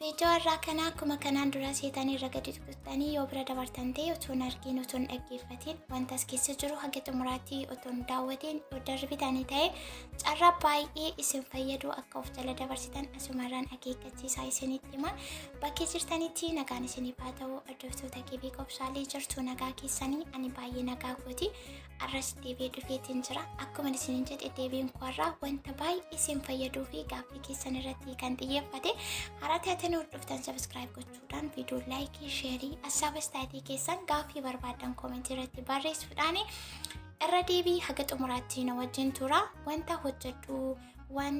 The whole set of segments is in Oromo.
Viidiyoo irraa kana akkuma kanaan dura seetanii irra gadi tuqxanii yoo bira dabartan ta'e, otoo hin argin, otoo hin dhaggeeffatin, wanta as keessa jiru haga xumuraatti otoo hin daawwatin yoo darbitanii ta'e, carraa baay'ee isin fayyadu akka of jala dabarsitan asumarraan akeekkachiisaa isinitti hima. Bakkee jirtanitti nagaan isiniif haa ta'u. Hordoftoota keebii qobsaalee, jirtu nagaa keessanii? Ani baay'ee nagaa kooti. Arras deebi'ee dhufeetiin jira. Akkuma isiniin jedhe, deebiin koo har'aa wanta baay'ee isin fayyaduu fi gaaffii keessan irratti kan xiyyeeffate. Haaraa taatanii hordoftan subscribe gochuudhaan, viidiyoo like, share, hassaaba istaayitii keessan, gaaffii barbaadan comment irratti barreessuudhaan irra deebii haga xumuraatti na wajjin tura. Wanta hojjedhu, waan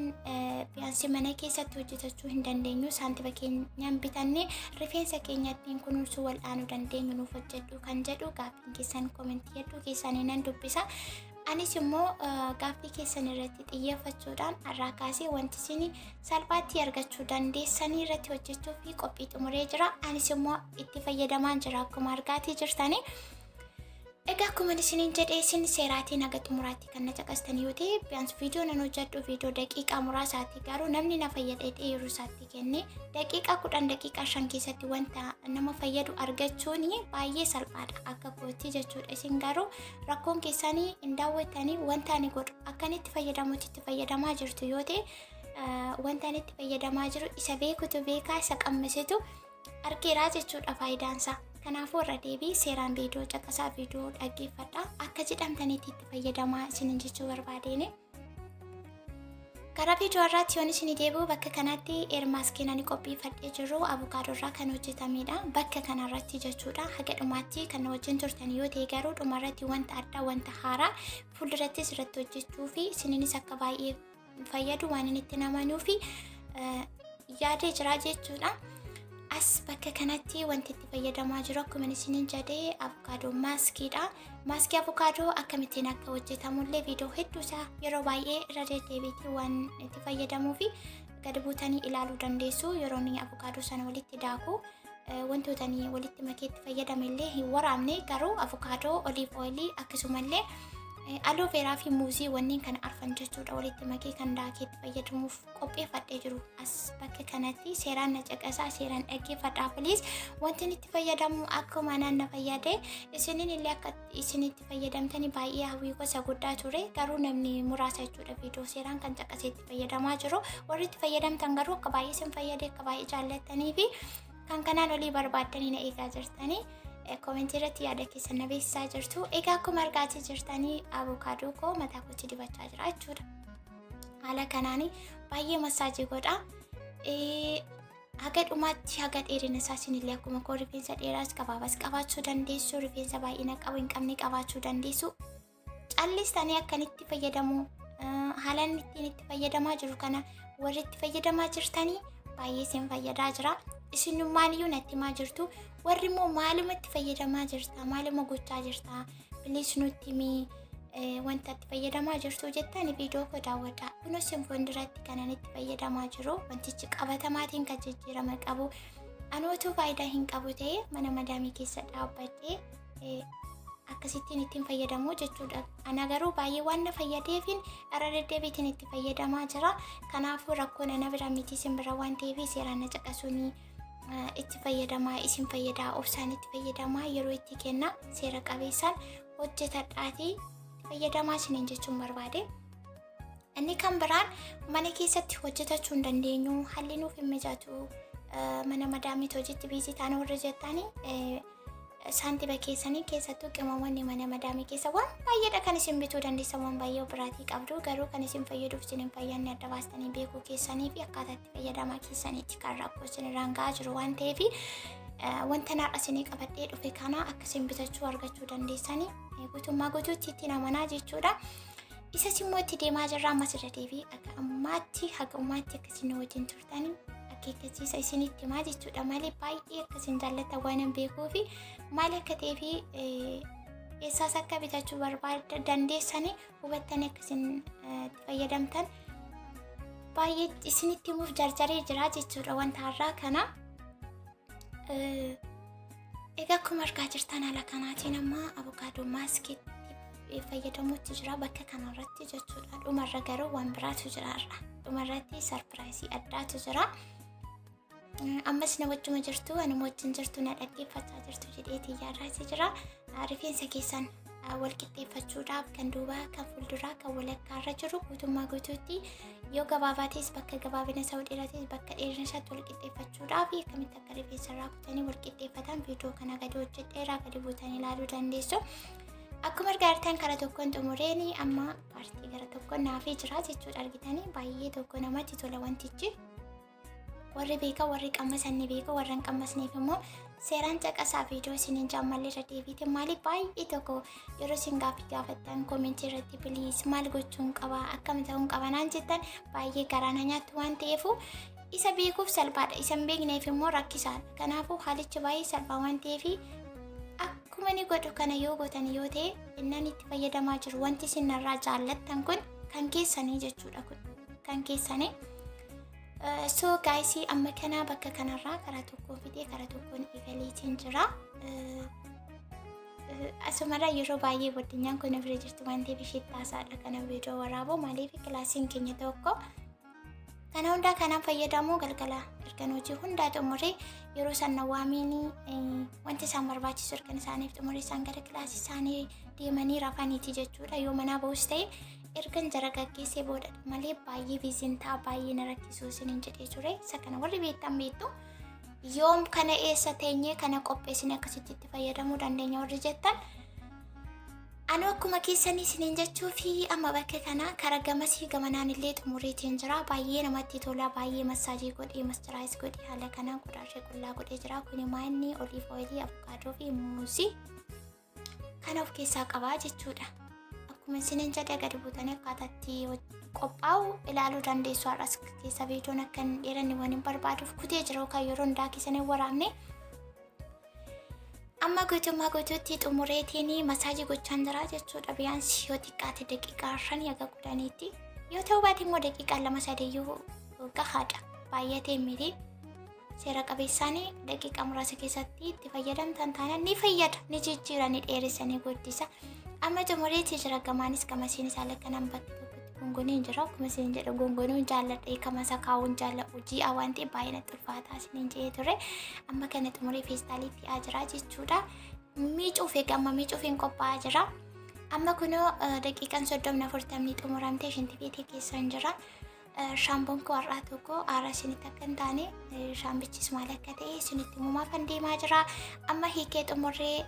biyyaansi mana keessatti hojjetachuu hin dandeenyu, saantiba keenyaan bitanne rifeensa keenya ittiin kunuunsuu, wal'aanuu dandeenyu nuuf hojjedhu kan jedhu gaaffiin keessan comment hedduu keessanii nan dubbisa. Anis immoo gaaffii keessan irratti xiyyeeffachuudhaan har'aa kaasee wanti isin salphaatti argachuu dandeessanii irratti hojjechuu fi qophii xumuree jira. Anis immoo itti fayyadamaan jira akkuma argaatii jirtanii. Egaa akkuma isiniin jedhee, isin seeraatiin haga xumuraatti kan na caqastan yoo ta'e, biyyaans viidiyoo nan hojjedhu viidiyoo daqiiqaa muraasaati, garuu namni na fayyadee yeroo isaatti kenne daqiiqaa 10, daqiiqaa 5 keessatti wanta nama fayyadu argachuun baay'ee salphaadha akka kootti jechuudha. Isin garuu rakkoon keessanii hin daawwattanii wanta ani godhu akka inni itti fayyadamutti itti fayyadamaa jirtu yoo ta'e, wanta ani itti fayyadamaa jiru isa beekutu beekaa, isa qammisetu argeeraa jechuudha faayidaansaa. Kanaafuu irra deebii seeraan viidiyoo caqasaa, viidiyoo dhaggeeffadha. Akka jedhamtaniitti itti fayyadamaa isinin jechuu barbaadeen. Gara viidiyoo irraatti yoon isin deebi'u, bakka kanatti hair maskiin ani qopheeffadhee jiru abukaadoo irraa kan hojjetamedha. Bakka kanarratti jechuudha. Haga dhumaatti kan wajjin turtan yoo ta'e garuu, dhumarratti wanta addaa, wanta haaraa fuuldurattis irratti hojjechuu fi isininis akka baay'ee fayyadu waan inni itti namanuu fi yaadee jira jechuudha. As bakka kanatti wanti itti fayyadamaa jiru, akkuma isiniin jedhee, avukaadoo maskiidha. Maskii avukaadoo akkamittiin akka hojjetamullee viidiyoo hedduu isaa yeroo baay'ee irra deddeebiitti waan itti fayyadamuu fi gadi buutanii ilaaluu dandeessu. Yeroo inni avukaadoo sana walitti daaku wantoota inni walitti makee itti fayyadame illee hin waraabne, garuu avukaadoo, olive oil, akkasumallee aloe vera fi muuzii, wanneen kana arfan jechuudha, walitti makee kan daakee itti fayyadamuuf qopheeffadhee jiru. As bakka kanatti seeraan na caqasaa, seeraan dhaggeeffadhaa please. Wanti inni itti fayyadamu akkuma naan na fayyade isiniin illee akka isin itti fayyadamtanii baay'ee hawwii gosa guddaa ture, garuu namni muraasa jechuudha viidiyoo seeraan kan caqasee itti fayyadamaa jiru. Warri itti fayyadamtan garuu akka baay'ee isin fayyade, akka baay'ee jaallattanii fi kan kanaan olii barbaaddanii na eegaa jirtanii comment irratti yaada keessan na beeksisaa jirtu. Egaa akkuma argaatii jirtanii, avukaadoo koo mataa kootti dibachaa jira jechuudha. Haala kanaan baay'ee massage godha. Haga dhumaatti, haga dheerina isaa isinillee akkuma koo rifeensa dheeraas gabaabaas qabaachuu dandeessu, rifeensa baay'ina qabu hin qabne qabaachuu dandeessu. Callistanii akkanitti fayyadamu, haalaan ittiin itti fayyadamaa jiru kana warri itti fayyadamaa jirtanii baay'ee isin fayyadaa jira. Isinummaan iyyuu natti himaa jirtu. Warri immoo maaluma itti fayyadamaa jirta, maaluma gochaa jirta, please nutti himii wanta itti fayyadamaa jirtu jettan, viidiyoo koo daawwadhaa. Kunis isin fuulduratti kanan itti fayyadamaa jiru wantichi qabatamaatiin kan jijjiirama qabu. Ani utuu faayidaa hin qabu ta'e mana madaamii keessa dhaabbadhee akkasittiin ittiin fayyadamu jechuudha. Ana garuu baay'ee waan na fayyadeefin irra deddeebiitiin itti fayyadamaa jira. Kanaafuu rakkoon ana bira miti, isin bira waan ta'eef seeraan na caqasuun itti fayyadamaa, isin fayyadaa, obsaan itti fayyadamaa, yeroo itti kenna, seera qabeessaan hojjetadhaatii itti fayyadamaa isiniin jechuun barbaade. Inni kan biraan mana keessatti hojjetachuu hin dandeenyu, haalli nuuf hin mijatu, mana madaamiitti hojiitti busy taane warra jettanii, saantiba keessanii, keessattuu qimamonni mana madaamii keessa waan baay'eedha kan isin bituu dandeessan, waan baay'ee biraatii qabdu, garuu kan isin fayyaduuf isin hin fayyadne adda baastanii beekuu keessanii fi akkaataa itti fayyadamaa keessaniitti kan rakkoo isin irraan gahaa jiru waan ta'eef, wanta har'a isinii qabadhee dhufe kana akka isin bitachuu argachuu dandeessanii guutummaa guutuutti ittiin amanaa jechuudha. Isas immoo itti deemaa jirra. Ammas irra deebii akka ammaatti haga ammaatti akka isin wajjin turtanii akeekkachiisa isinitti himaa jechuudha malee, baay'ee akka isin jaallatan waan hin beekuu fi maal akka ta'ee fi eessaas akka bitachuu barbaada dandeessanii hubattanii akka isin itti fayyadamtan baay'ee isinitti himuuf jarjaree jira jechuudha wanta har'aa kana. Egaa akkuma argaa jirtan, haala kanaatiin amma avukaadoo maskiitti fayyadamuutti jira bakka kanarratti jechuudha. Dhumarra garuu waan biraatu jira har'a. Dhumarratti surprise addaatu jira. Ammas na wajjuma jirtu, anuma wajjin jirtu, na dhaggeeffachaa jirtu jedheetii yaadaati jira. Rifeensa keessan wal qixxeeffachuudhaaf kan duubaa, kan fuulduraa, kan walakkaarra jiru guutummaa guutuutti yoo gabaabaatis bakka gabaabina isaa, dheeratis bakka dheerina isaatti wal qixxeeffachuudhaaf akkamitti akka rifeensa irraa kutanii wal qixxeeffatan viidiyoo kana gadi hojjedheeraa gadi buutanii ilaaluu dandeessu. Akkuma argaa jirtan karaa tokkoon xumureen amma paartii gara tokkoon naafii jira jechuudha. Argitanii, baay'ee tokko namatti tola wantichi. Warri beekan, warri qammasan ni beeku, warra hin qammasneef immoo seeraan caqasaa viidiyoo isiniin jaammallee irra deebiite. Maaliif baay'ee tokko yeroo isin gaaffii gaafattan koomentii irratti "Please, maal gochuun qaba, akkam ta'uun qaba?" naan jettan, baay'ee garaa na nyaattu waan ta'eefu. Isa beekuuf salphaadha, isa hin beekneef immoo rakkisaadha. Kanaafuu haalichi baay'ee salphaa waan ta'eef akkuma ni godhu kana yoo gootan yoo ta'e, innaan itti fayyadamaa jiru wanti isin narraa jaallattan kun kan keessanii jechuudha, kun kan keessanii. So guys, amma kana bakka kanarraa karaa tokkoon fidee karaa tokkoon eegaleetiin jira. Asumarraa yeroo baay'ee guddinaan kun bira jirti waan ta'eef isheetti haasaadha kana viidiyoo waraabuu. Maaliif, kilaasiin keenya tokko kana hundaa kanaan fayyadamu. Galgala ergan hojii hundaa xumuree yeroo san waamiin wanti isaan barbaachisu ergan isaaniif xumuree isaan gara kilaasii isaanii deemanii rafaniiti jechuudha. Yoo manaa ba'us ta'e ergan jara gaggeessee booda malee baay'ee busy n ta'a, baay'ee na rakkisuu isiniin jedhee ture. Isa kana warri beektan beektu. Yoom kana eessa teenyee kana qopheessine akkasitti itti fayyadamuu dandeenya warri jettan, anu akkuma keessanii isiniin jechuu fi amma bakka kana kara gamasii gamanaan illee xumureetiin jira. Baay'ee namatti tola. Baay'ee massage godhee, moisturize godhee, haala kanaan qodaashee qullaa godhee jira. Kuni maanni olive oil, avokaadoo fi muuzii kana of keessaa qabaa jechuudha. Akkuma isiniin jedhe gadi buutanii akkaataatti qophaa'u ilaaluu dandeessu. Har'as keessa viidiyoon akka hin dheeranne waan hin barbaaduuf kutee jira, yookaan yeroo hundaa keessan hin waraabne. Amma guutummaa guutuutti xumureetiin massage gochaan jira jechuudha. Biyyaansi yoo xiqqaate daqiiqaa 5 haga 10tti yoo ta'u baate immoo daqiiqaa 2 3yyuu gahaadha. Baay'atee miti. Seera qabeessaan daqiiqaa muraasa keessatti itti fayyadamtan taanaan ni fayyada, ni jijjiira, ni dheeressa, ni guddisa. Amma xumureetii jira. Gamaanis gamasiin haala kanaan bakki tokkotti gongonee jira. Akkuma isin jedhu gongonuun jaalladha, kamasa kaa'uun jaalladhu, ji'a waan ta'eef baay'ee natti ulfaataa isiniin jedhee ture. Amma kana xumuree feestaaliitti dhi'aa jira jechuudha. Miicuuf egaa amma miicuuf hin qophaa'aa jira. Amma kunoo daqiiqaan 30 40 xumuramtee shintibeetii keessa hin jira. Shaampoon koo har'aa tokko haara isinitti akka hin taane, shaampichis maal akka ta'e isinitti himumaaf kan deemaa jira. Amma hiikee xumurree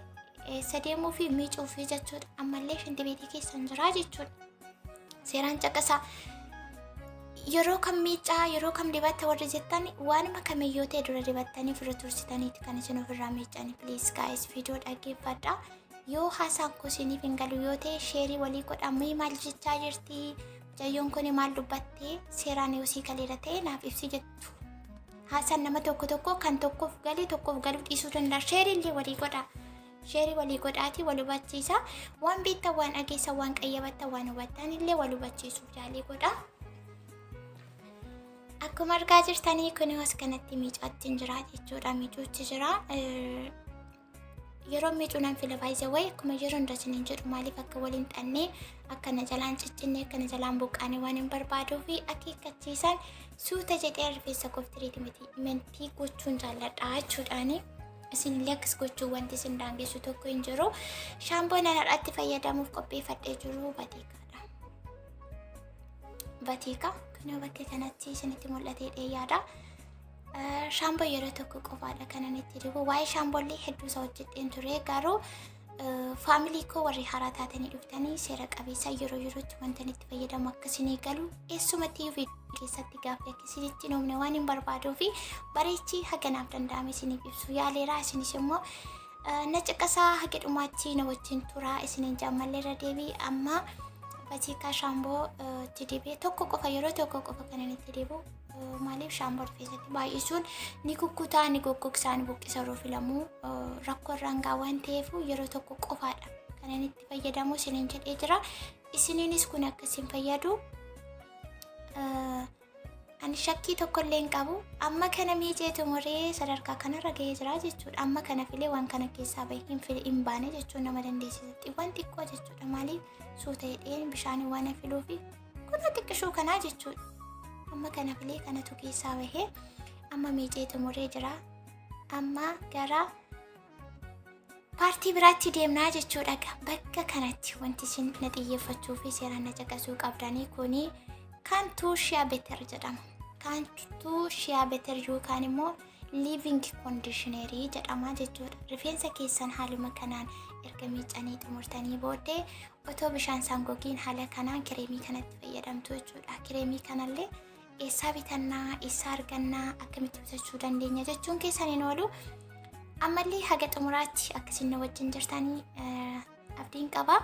eessa deemuu fi miicuu fi jechuudha. Ammallee shintibeetii keessa hin jira jechuudha. Seeraan caqasaa. Yeroo kam miicaa, yeroo kam dibatta warri jettan, waanuma kamiyyuu ta'e dura dibattanii ofirra tursitaniiti kan isin ofirraa miicani. Please guys, viidiyoo dhaggeeffadha. Yoo haasaan koo isiniif hin galu yoo ta'e share walii godhaa. Mee maal jechaa jirti? Mucayyoon kun maal dubbattee? Seeraan yoo sii galeera ta'e naaf ibsi jettu. Haasaan nama tokko tokko kan tokkoof galee tokkoof galuu dhiisuu danda'a. Share illee walii godhaa. Share walii godhaatii wal hubachiisa. Waan beektan, waan dhageessan, waan qayyabattan, waan hubattan illee wal hubachiisuuf yaalii godhaa. Akkuma argaa jirtanii kun as kanatti miicaatti hin jira jechuudha. Miicuutti jira. Yeroo miicuu nan fila baay'ee wayi akkuma yeroo hunda isiniin jedhu. Maaliif, akka waliin xannee, akka na jalaan ciccinne, akka na jalaan buqqaane waan hin barbaaduu fi akeekkachiisaan suuta jedhee rifeensa koof treatment gochuun jaalladha jechuudhaani. Isinillee akkas gochuu wanti isin daangessu tokko hin jiru. Shaamboo nan har'atti fayyadamuuf qopheeffadhee jiru Vaatikaadha. Vatika kunoo bakka kanatti isinitti mul'atee yaada. Shaamboo yeroo tokko qofaadha kanan itti dibu. Waa'ee shaamboollee hedduu isaa hojjedheen ture, garuu family koo warri haaraa taatanii dhuftanii seera qabeessa yeroo yerootti wanta itti fayyadamu akkasinii galu, eessumatti iyyuu viidiyoo keessatti gaaffii akkasinitti hin uumne waan hin barbaaduu fi bareechii haganaaf danda'ame isiniif ibsu yaaleera. Isinis immoo na caqasaa, haga dhumaatti na wajjin turaa isiniin jaammallee irra deebii. Amma Vatika shaamboo itti dibee tokko qofa, yeroo tokko qofa kanan itti dibu. Maaliif, shaamboo rifeensatti baay'isuun ni kukkutaa, ni goggogsaa, ni buqqisa, yeroo filamuu rakkoo irraan gaa waan ta'eef yeroo tokko qofaadha kanan itti fayyadamu isiniin jedhee jira. Isiniinis kun akkasiin fayyadu ani shakkii tokko illee hin qabu. Amma kana miicee xumuree sadarkaa kanarra gahee jira jechuudha. Amma kana filee waan kana keessaa bahe hin file hin baane jechuun nama dandeessisa. Xiqqoon xiqqoo jechuudha. Maaliif, suuta hidheen bishaan waan filuufi kunoo xiqqishuu kanaa jechuudha. Amma kana filee kanatu keessaa bahee Amma miicee xumuree jira. Amma gara paartii biraatti deemnaa jechuudha. Bakka kanatti wanti isin na xiyyeeffachuu fi seeraan na caqasuu qabdanii kuni Cantu Shea Butter jedhama. Cantu Shea Butter yookaan immoo leave-in conditioner jedhama jechuudha. Rifeensa keessan haaluma kanaan erga miicanii xumurtanii booddee otoo bishaan isaan gogiin haala kanaan kireemii kanatti fayyadamtu jechuudha. Kireemii kanallee eessaa bitannaa, eessaa argannaa, akkamitti bitachuu dandeenya jechuun keessan hin oolu. Ammallee haga xumuraatti akkasiin na wajjin jirtanii abdiin qaba.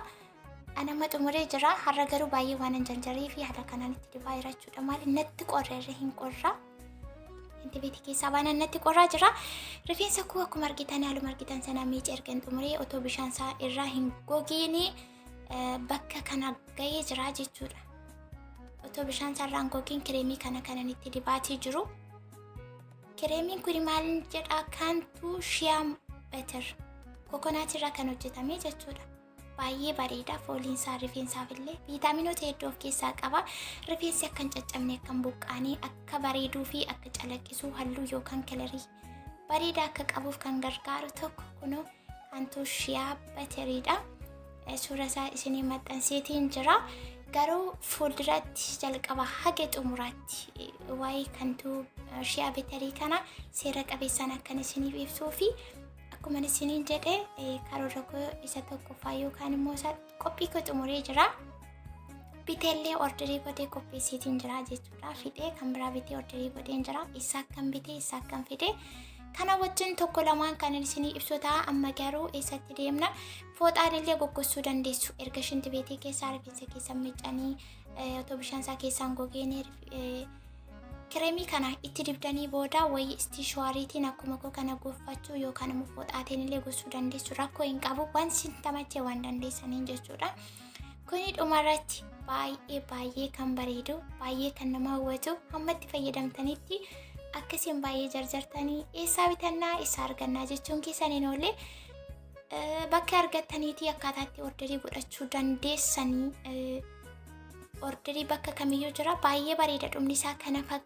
Anama xumuree jira. Har'a garuu baay'ee waan hin jarjaree fi haala kanaan itti dibaa jira jechuudha. Maali natti qorreerre hin qorra. Inti beeti keessaa baanaan natti qorraa jira. Rifeensa koo akkuma argitan, haaluma argitan sana miica ergan xumuree otoo bishaan isaa irraa hin gogiin bakka kana gahee jira jechuudha. Otoo bishaan isaa irraa hin gogiin kireemii kana kanan itti dibaatii jiru. Kireemiin kun maal jedhaa? Cantu Shea Butter coconut irraa kan hojjetame jechuudha. Baay'ee bareeda. Fooliin isaa rifeensaaf illee viitaaminoota hedduu of keessaa qaba. Rifeensi akka hin caccabne, akka hin buqqaane, akka bareeduu fi akka calaqqisuu, halluu yookaan color bareedaa akka qabuuf kan gargaaru tokko kunoo Cantu Shea Butteriidha. Suura isaa isinii maxxanseetiin jira. Garuu fuulduratti jalqaba haga xumuraatti waa'ee Cantu Shea Butter kana seera qabeessaan akkan isiniif ibsuu fi akkuma isiniin jedhe karoora koo isa tokkoffaa yookaan immoo isa qophii koo xumuree jira. Biteellee order godhee qopheessiitiin jira jechuudha. Fixee kan biraa bitee order godheen jira. Isaa akkam bitee, isaa akkam fide. Kana wajjin tokko lamaan kan isinii ibsu ta'a. Amma garuu eessatti deemna? Fooxaan illee goggogsuu dandeessu. Erga shinti beetii keessaa rifeensa keessa miicanii otoo bishaan isaa keessaan gogeen kireemii kana itti dibdanii booda wayii istiishwaariitiin akkuma koo kana goffachuu yookaan immoo fooxaatiin illee gogsuu dandeessu, rakkoo hin qabu, waan isin tamachee waan dandeessaniin jechuudha. Kuni dhumarratti baay'ee baay'ee kan bareedu, baay'ee kan nama hawwatu, hammatti fayyadamtanitti akkasiin baay'ee jarjartanii eessaa bitannaa, eessaa argannaa jechuun keessan hin oolle. Bakka argattaniitii akkaataatti order godhachuu dandeessanii order bakka kamiyyuu jira. Baay'ee bareeda. Dhumni isaa kana fakkaata.